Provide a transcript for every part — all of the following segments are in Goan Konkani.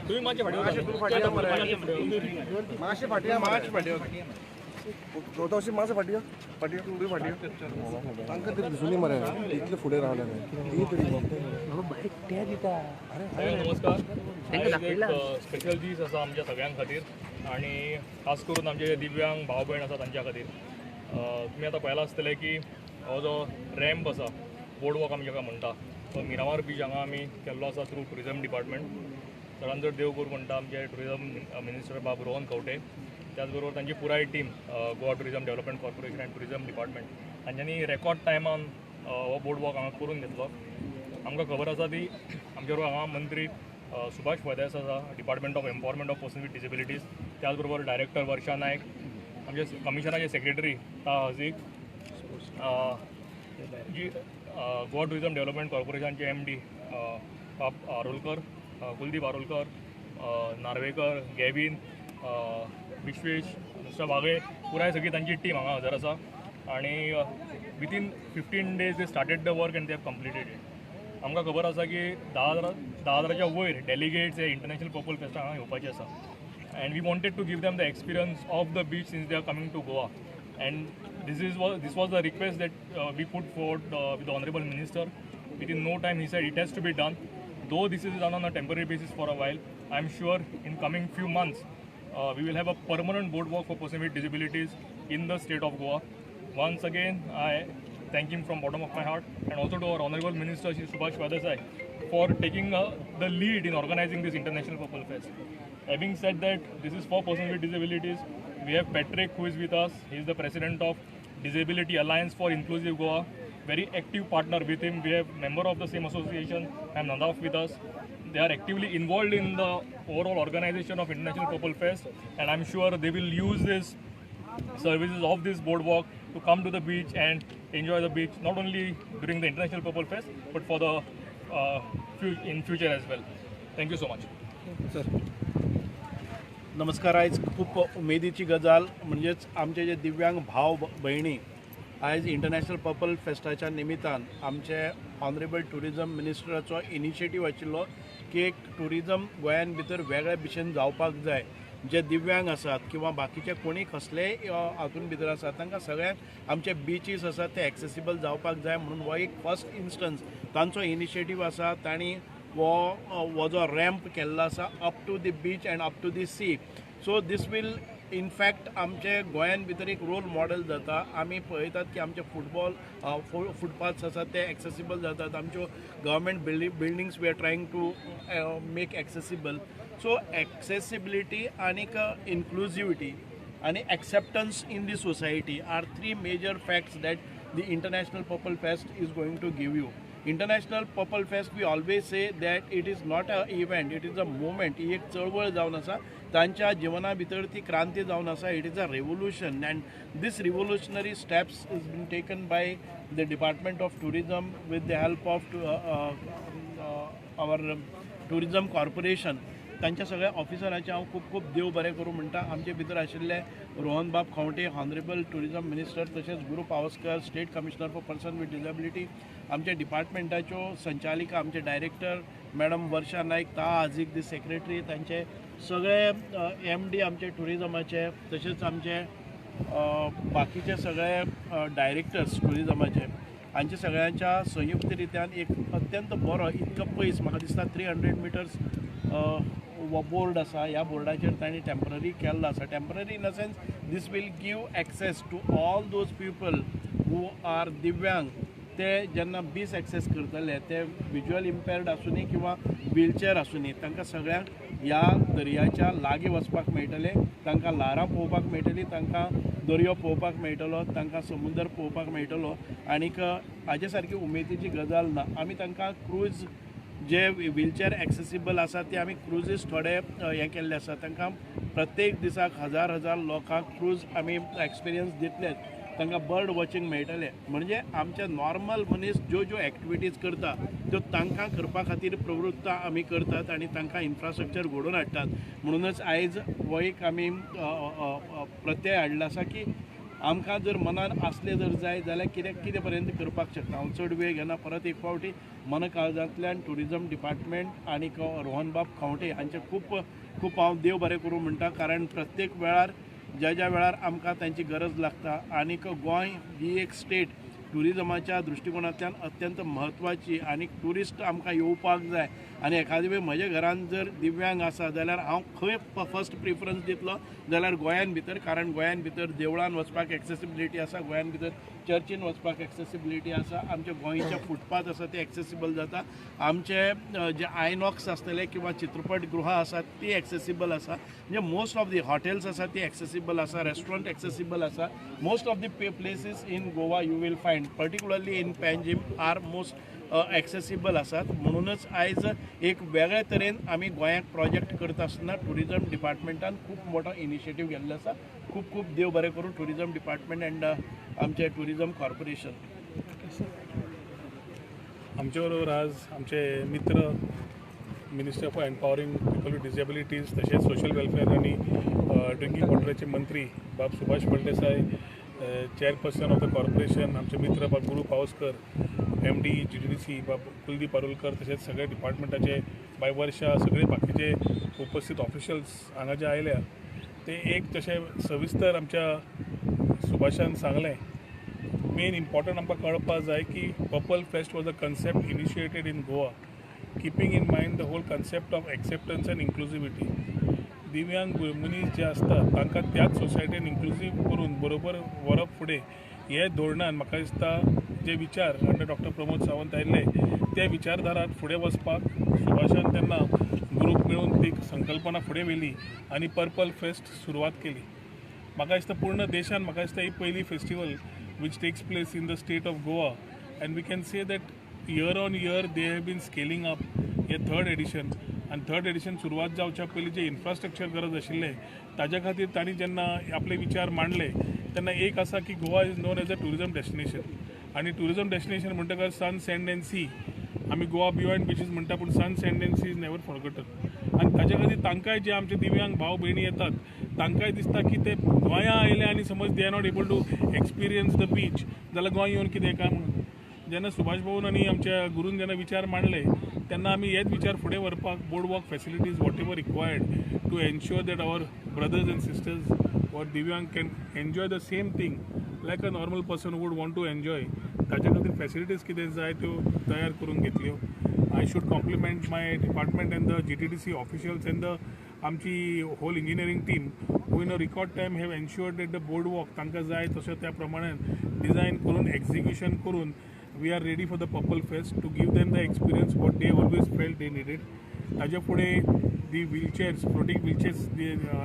तुम्ही मातशे फाटी मातशे फाटी मातशे फाटी फाटी तुमी फाटी तांकां तरी दिसूनी मरे इतले फुडें रावले ती तरी. नमस्कार. एक स्पेशल दीस आसा आमच्या सगळ्यां खातीर आनी खास करून आमचे दिव्यांग भाव भयण आसा तांच्या खातीर. तुमी आतां पळयलां आसतलें की हो जो रॅम्प आसा, बोर्डवॉक आमी जाका म्हणटा, तो मिरामार बीच हांगा आमी केल्लो आसा थ्रू ट्युरिजम डिपार्टमेंट. चडान चड देव करूं म्हणटा आमचे ट्युरिजम मिनिस्टर बाब रोहन खंवटे, त्याच बरोबर तांची पुराय team Goa tourism development corporation and tourism department तांच्यांनी रेकॉर्ड टायमान हो बोर्डवॉक हांगा करून घेतलो. आमकां खबर आसा ती आमच्या बरोबर हांगा मंत्री सुभाष फळदेसाय आसा, department of empowerment of person with disabilities, त्याच बरोबर डायरेक्टर वर्षा नायक, आमचे कमिशनाचे सेक्रेटरी ता हजीक, जी गोवा ट्युरिजम डेव्हलपमेंट कॉर्पोरेशनचे एम डी बाब आरोलकर, कुलदीप आरोलकर, नार्वेकर, गॅवीन, विश्वेश, मिस्टर वाघे, पुराय सगळी तांची टीम हांगा हजर आसा. आनी within 15 days they started the work and they have completed it. आमकां खबर आसा की 10,000च्या वयर डेलिगेट्स हे इंटरनॅशनल पर्पल फेस्टा हांगा येवपाचे आसा and we wanted to give them the experience of the beach since they are coming to Goa, and this was the request that we put forward with the honourable minister. Within no time he said it has to be done. Though this is done on a temporary basis for a while, I am sure in coming few months we will have a permanent boardwalk for persons with disabilities in the state of Goa. Once again, I thank him from bottom of my heart and also to our honorable minister Shri Subhash Phaldesai for taking the lead in organizing this International Purple Fest. Having said that, this is for persons with disabilities. We have Patrick who is with us. He is the president of Disability Alliance for Inclusive Goa. Very active partner with him. We have member of the same association, and Nadaf, with us. They are actively involved in the overall organization of International Purple Fest, and I'm sure they will use this services of this boardwalk to come to the beach and enjoy the beach not only during the International Purple Fest but for the in future as well. Thank you so much. Sir. नमस्कार. आयज खूब उमेदीची गजाल म्हणजेच आमचे जे दिव्यांग भाव भयणी आयज इंटरनॅशनल पर्पल फेस्टाच्या निमित्तान आमचे ऑनरेबल ट्युरिजम मिनिस्टराचो इनिशिएटीव आशिल्लो की एक ट्युरिजम गोंयान भितर वेगळ्या भशेन जावपाक जाय. जे दिव्यांग आसात किंवा बाकीचे कोणी कसलेय हातून भितर आसात, तांकां सगळ्यांक आमचे बिचीस आसात ते एक्सेसिबल जावपाक जाय म्हणून हो एक फर्स्ट इन्स्टन्स तांचो इनिशिएटीव आसा. तांणी हो जो रॅम्प केल्लो आसा up to the beach and up to the sea, so this will in fact आमचे गोंयान भितर एक रोल मॉडेल जाता. आमी पळयतात की आमचे फुटबॉल फुटपाथ्स आसात ते एक्सेसिबल जातात, आमच्यो government buildings we are trying to make accessible. So accessibility आनीक इन्क्लुजिविटी आनी acceptance in the society are three major facts that the International Purple Fest is going to give you. International Purple Fest, we always say that it is not a event, it is a movement. ही एक चळवळ जावन आसा, तांच्या जिवना भितर ती क्रांती जावन आसा. It is a revolution, and this revolutionary steps is been taken by the Department of Tourism with the help of our tourism corporation. तांच्या सगळ्या ऑफिसरांचे हांव खूब खूब देव बरें करूं म्हणटा. आमचे भितर आशिल्ले रोहनबाब खंवटे, ऑनरेबल ट्युरिजम मिनिस्टर, तशेंच गुरू Pawaskar, State Commissioner for Person with Disability, आमच्या डिपार्टमेंटाच्यो संचालिका, आमचे डायरेक्टर मॅडम वर्षा नायक, ता हाजीक दी सेक्रेटरी, तांचे सगळे एम डी आमचे ट्युरिजमाचे, तशेंच आमचे बाकीचे सगळे डायरेक्टर्स ट्युरिजमाचे, हांच्या सगळ्यांच्या संयुक्त रित्यान एक अत्यंत बरो इतको पयस, म्हाका दिसता 300 मिटर्स हो बोर्ड आसा. ह्या बोर्डाचेर तांणी टेंपररी केल्लो आसा. Temporary in a sense, this will give access to all those people who are दिव्यांग. ते जेन्ना बीच एक्सेस करतले, ते विज्युअल इम्पेर्ड आसुनी किंवा व्हिलचेअर आसुनी, तांकां सगळ्यांक ह्या दर्याच्या लागीं वचपाक मेळटलें, तांकां ल्हारां पळोवपाक मेळटलीं, तांकां दर्यो पळोवपाक मेळटलो, तांकां समुंदर पळोवपाक मेळटलो. आनीक हाजे सारकी उमेदीची गजाल ना. आमी तांकां क्रूज जे व्हिलचेअर एक्सेसिबल आसा ते आमी क्रुजीस थोडे हें केल्ले आसा. तांकां प्रत्येक दिसाक हजार हजार लोकांक क्रूज आमी एक्सपिरियन्स दितलेच. तांकां बर्ड वॉचिंग मेळटलें. म्हणजे आमचे नॉर्मल मनीस ज्यो ज्यो एक्टिविटीज करता त्यो तांकां करपा खातीर प्रवृत्त आमी करतात आनी तांकां इन्फ्रास्ट्रक्चर घडोवन हाडटात. म्हणूनच आयज हो एक आमी प्रत्यय हाडलो आसा की आमकां जर मनान आसलें जर जाय जाल्यार कितें कितें पर्यंत करपाक शकता. हांव चड वेळ घेना, परत एक फावटी मनकाळजांतल्यान ट्युरिजम डिपार्टमेंट आनी रोहनबाब खंवटे हांचे खूब खूब हांव देव बरें करूं म्हणटा, कारण प्रत्येक वेळार ज्या ज्या वेळार आमकां तांची गरज लागता. आनीक गोंय ही एक स्टेट ट्युरिजमाच्या दृश्टिकोनांतल्यान अत्यंत म्हत्वाची आनी ट्युरिस्ट आमकां येवपाक जाय. आनी एखादी वेळ म्हज्या घरान जर दिव्यांग आसा जाल्यार हांव खंय फर्स्ट प्रिफरन्स दितलो जाल्यार गोंयान भितर, कारण गोंयान भितर देवळान वचपाक एक्सेसिबिलिटी आसा, गोंयान भितर चर्चीन वचपाक एक्सेसिबिलिटी आसा, आमच्या गोंयचे फुटपाथ आसा ते एक्सेसिबल जाता, आमचे जे आयनॉक्स आसतले किंवा चित्रपटगृह आसा ती एक्सेसिबल आसा, म्हणजे मोस्ट ऑफ the hotels आसा ती एक्सेसिबल आसा, रेस्टॉरंट एक्सेसिबल आसा. Most of the places in Goa you will find particularly in Panjim are most accessible आसात. म्हणूनच आयज एक वेगळे तरेन आमी गोंयाक प्रोजेक्ट करता आसतना ट्युरिजम डिपार्टमेंटान खूब मोठो इनिशिएटीव घेल्लो आसा. खूब खूब देव बरें करूं ट्युरिजम डिपार्टमेंट एंड आमचे ट्युरिजम कॉर्पोरेशन. आमचे बरोबर आज आमचे मित्र minister for empowering people with disabilities तशेंच सोशल वेलफेअर आनी ड्रिंकींग वॉटराचे मंत्री बाब Subhash Phaldesai, chairperson of the corporation आमचे मित्र बाब Guru Pawaskar, M D G T D C बाब कुलदीप आरोलकर, तशेंच सगळे डिपार्टमेंटाचे बाय वर्षा, सगळे बाकीचे उपस्थित ऑफिशियल्स हांगा जे आयल्या ते एक तशें सविस्तर आमच्या सुभाषान सांगलें. मेन इम्पॉर्टंट आमकां कळपाक जाय की purple fest was a concept initiated in Goa, keeping in mind the whole concept of acceptance and inclusivity. दिव्यांग मनीस जे आसतात तांकां त्याच सोसायटीन इन्क्लुजीव करून बरोबर व्हरप फुडें हे धोरणान म्हाका दिसता जे विचार अंडर डॉक्टर प्रमोद सावंत आयिल्ले ते विचारधारात फुडें वचपाक सुभाषान तेन्ना ग्रूप मेळून ती संकल्पना फुडें व्हेली आनी पर्पल फेस्ट सुरवात केली. म्हाका दिसता पूर्ण देशान म्हाका दिसता ही पयली festival which takes place in the state of Goa, and we can say that year on year they have been scaling up. हे थर्ड एडिशन आनी थर्ड एडिशन सुरवात जावच्या पयलीं जें इन्फ्रास्ट्रक्चर गरज आशिल्लें ताज्या खातीर तांणी जेन्ना आपले विचार मांडले तेन्ना एक आसा की Goa is known as a tourism destination आनी ट्युरिजम डेस्टिनेशन म्हणटकच सन सँड एंड सी, आमी गोवा बियॉन्ड बिचीस म्हणटा पूण sun sand and sea is never forgotten. आनी ताज्या खातीर तांकांय जे आमचे दिव्यांग भाव भयणी येतात तांकांय दिसता की ते गोंया आयले आनी समज they are not able to experience the beach जाल्यार गोंय येवन कितें काय म्हणून जेन्ना सुभाष भाऊन आनी आमच्या गुरून जेन्ना विचार मांडले तेन्ना आमी हेच विचार फुडें व्हरपाक board walk facilities whatever required to ensure that our brothers and sisters or दिव्यांग can enjoy the same thing like a normal person would want to enjoy, ताच्या खातीर फॅसिलिटीज कितें जाय त्यो तयार करून घेतल्यो. I should compliment my department and the GTDC officials and the आमची whole engineering team who in a record time have ensured that the board walk तांकां जाय तशें त्या प्रमाणे डिझायन करून एक्झिक्युशन करून we are ready for the purple fest to give them the experience what they always felt they needed. ताजे फुडें दी व्हीलचेअर्स, फ्लोटींग व्हीलचेअर्स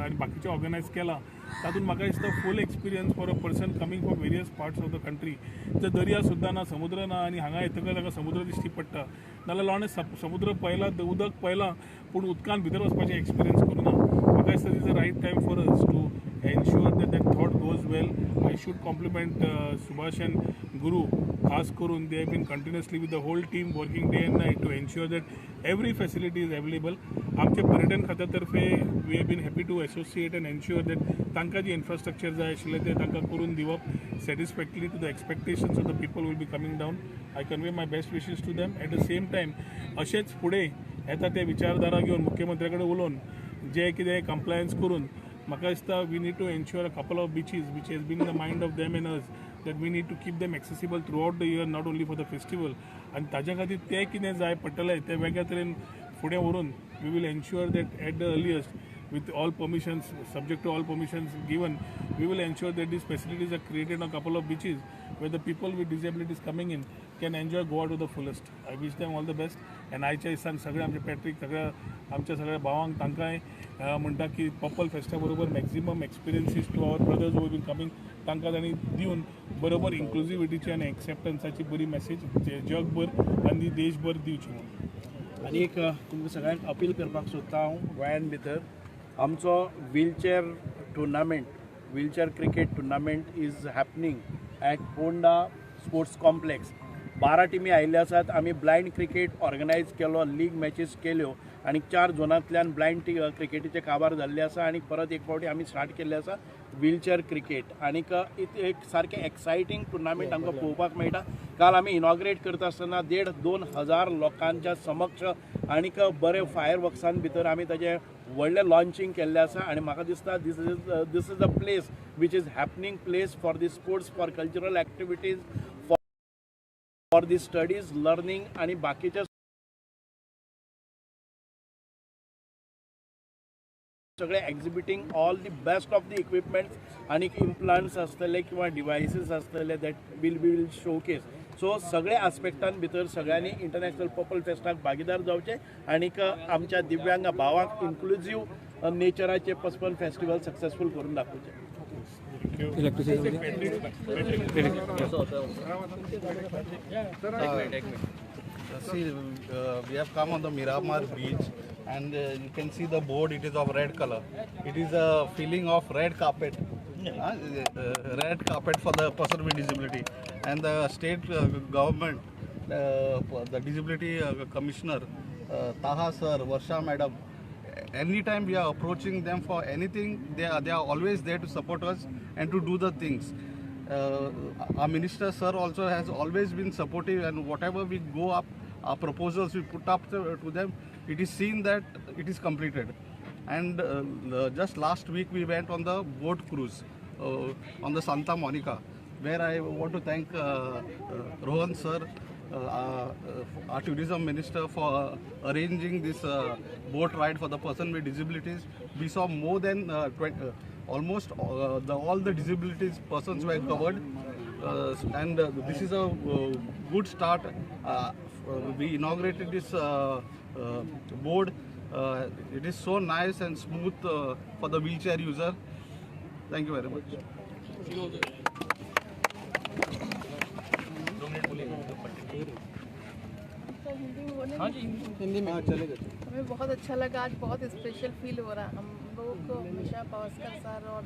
आनी बाकीचे ऑर्गनायज केला तातूंत म्हाका दिसता full experience for a person coming from various parts of the country. जर दर्या सुद्दां ना, समुद्र ना आनी हांगा येतकच तांकां समुद्र दिश्टी पडटा, नाल्यार लोणे समुद्र पळयला, उदक पळयलां पूण उदकान भितर वचपाचें एक्सपिरियन्स करूं ना. म्हाका दिसता is a right time for us to ensure that that thought goes well. I should compliment Subhash and Guru खास करून, they have been continuously with the whole team working day and night to ensure that every facility is available. आमचे पर्यटन खात्या तर्फे we have been happy to associate and ensure that तांकां जी इन्फ्रास्ट्रक्चर जाय आशिल्लें तें तांकां करून दिवप satisfactorily to the expectations of the people will be coming down. I convey my best wishes to them. At the same time अशेंच फुडें येता ते विचारधारा घेवन मुख्यमंत्र्या कडेन उलोवन जे कितें कंप्लायन्स करून म्हाका दिसता we need to ensure a couple of beaches which has been in the mind of them and us that we need to keep them accessible throughout the year, not only for the festival. आनी ताज्या खातीर तें कितें जाय पडटलें तें वेगळ्या तरेन फुडें व्हरून we will ensure that at the earliest with all permissions, subject to all permissions given, we will ensure that these facilities are created on a couple of beaches where the people with disabilities coming in can enjoy Goa to the fullest. I wish them all the best. And आयच्या दिसान सगळे आमचे पॅट्रीक, सगळ्या आमच्या सगळ्या भावांक तांकांय म्हणटा की पर्पल फेस्टा बरोबर maximum experiences to our brothers who been coming तांकां तांणी दिवन बरोबर इन्क्लुजिविटीची आनी एक्सेप्टन्साची बरी मॅसेज जगभर आनी देशभर दिवची म्हणून. आनी एक तुमकां सगळ्यांक अपील करपाक सोदता हांव, गोंयान भितर आमचो wheelchair tournament, wheelchair cricket tournament is happening at Ponda sports complex. 12 टिमी आयिल्ल्यो आसात. आमी ब्लायंड क्रिकेट ऑर्गनायज केलो, लीग मॅचीस केल्यो आनी 4 झोनांतल्यान ब्लायंड क्रिकेटीचे काबार जाल्ले आसा आनी परत एक फावटी आमी स्टार्ट केल्ले आसा व्हीलचेअर क्रिकेट आनीक एक सारकें एक्सायटींग टुर्नामेंट आमकां पळोवपाक मेळटा. काल आमी इनॉग्रेट करता आसतना 1,500-2 हजार लोकांच्या समक्ष आनीक बरे फायर वर्क्सान भितर आमी ताजें व्हडलें लॉन्चिंग केल्लें आसा आनी म्हाका दिसता this is a place which is happening place for the sports, for cultural activities, for the studies, learning आनी बाकीचे सगळे exhibiting all the best of the equipments आनी इम्प्लांट्स आसतले किंवा डिवायसीस आसतले that will be will showcase. So सगळे आस्पेक्टान भितर सगळ्यांनी इंटरनॅशनल पर्पल फेस्टाक भागीदार जावचे आनीक आमच्या दिव्यांग भावांक इन्क्लुजीव नेचराचे पर्पल फेस्टिवल सक्सेसफूल करून दाखोवचे. See, we have come on the Miramar beach and you can see the board, it is of red color. It is a feeling of red carpet, red carpet for the person with disability. And the state government, the disability commissioner, Taha sir, Varsha madam, anytime we are approaching them for anything, they are always there to support us and to do the things. Our minister sir also has always been supportive, and whatever we go up, our proposals we put up to them, it is seen that it is completed. And just last week we went on the boat cruise on the Santa Monica, where I want to thank Rohan sir, our tourism minister, for arranging this boat ride for the person with disabilities. We saw more than almost all the disabilities persons were covered, and this is a good start. We inaugurated this board. It is so nice and smooth for the wheelchair user. Thank you very much. Hindi में हमें बहुत अच्छा लगा, आज बहुत स्पेशल फील हो रहा हम लोगों को। हमेशा पावस्कर सर और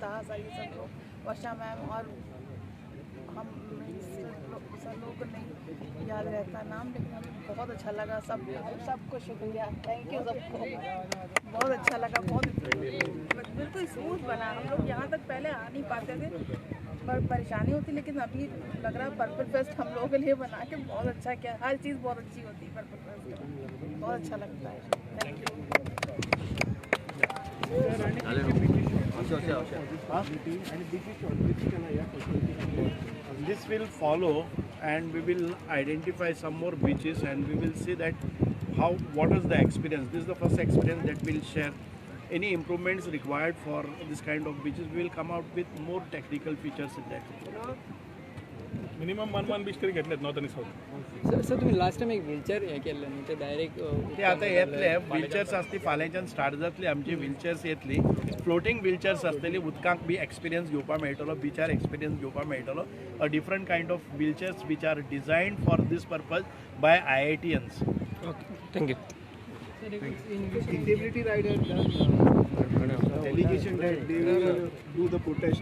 ताहा सर, ये सब लोग, वर्षा मैम और हम सर लोगों को नहीं याद रहता नाम, लेकिन हमें बहुत अच्छा लगा। सब सबको शुक्रिया, thank you सबको, बहुत अच्छा लगा, बहुत बिल्कुल स्मूथ बना। हम लोग यहाँ तक पहले आ नहीं पाते थे, पर परेशानी होती, लेकिन अभी लग रहा है पर्पल फेस्ट हम लोगों के लिए बना के बहुत अच्छा किया। हर चीज़ बहुत अच्छी होती है पर्पल फेस्ट में, बहुत अच्छा लगता है। Thank you. This will follow and we will identify some more beaches and we will see that how, what is the experience. This is the first experience that we'll share. Any improvements required for this kind of beaches, we will come out with more technical features in that. Minimum 1 beach तरी घेतलेत नॉर्थ आणि साऊथ. सर तुम्ही लास्ट टाइम एक व्हीलचेअर हे केल्ले न्ही, ते डायरेक्ट ते आता येतले व्हीलचेअर्स आसती, फाल्यांच्यान स्टार्ट जातली आमची व्हीलचेअर्स येतली, फ्लोटींग व्हीलचेअर्स आसतली, उदकांक बी एक्सपिरियन्स घेवपाक मेळटलो, बिचार एक्सपिरियन्स घेवपाक मेळटलो. A different kind of wheelchairs which are designed for this purpose by IITians. Okay, thank you. Disability rider delegation that they will do the protest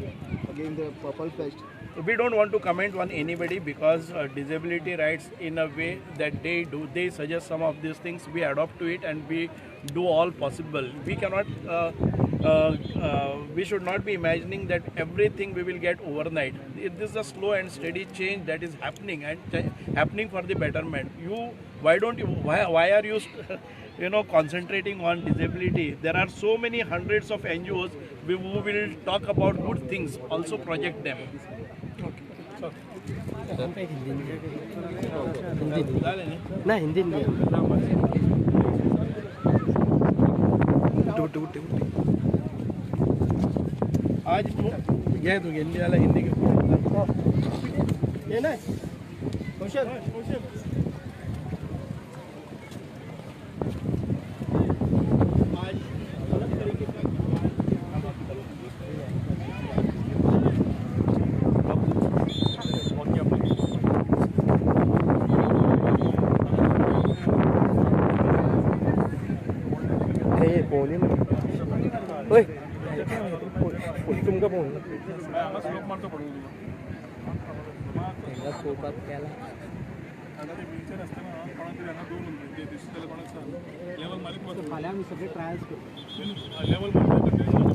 against the Purple Fest. We don't want to comment on anybody because disability rights in a way that they do, they suggest some of these things, we adopt to it and we do all possible. We cannot, we should not be imagining that everything we will get overnight. This is a slow and steady change that is happening and happening for the betterment. You, why don't you, why are you, you know, concentrating on disability? There are so many hundreds of NGOs who will talk about good things, also project them. ना हिंदी नहीं. आज घे तू हिंदी आला, हिंदी घे ना. कौशल कौशल आज अलग तरीके का तुमका फोन मारतो पडून पळोवपाक गेला. व्हीलचेर आसतना कोणाक तरी हांगा दवरून ते दिसता जाल्यार कोणाक सांग लेवल मारीत वच. फाल्यां आमी सगळे ट्रायल्स करता. लेवल मारता.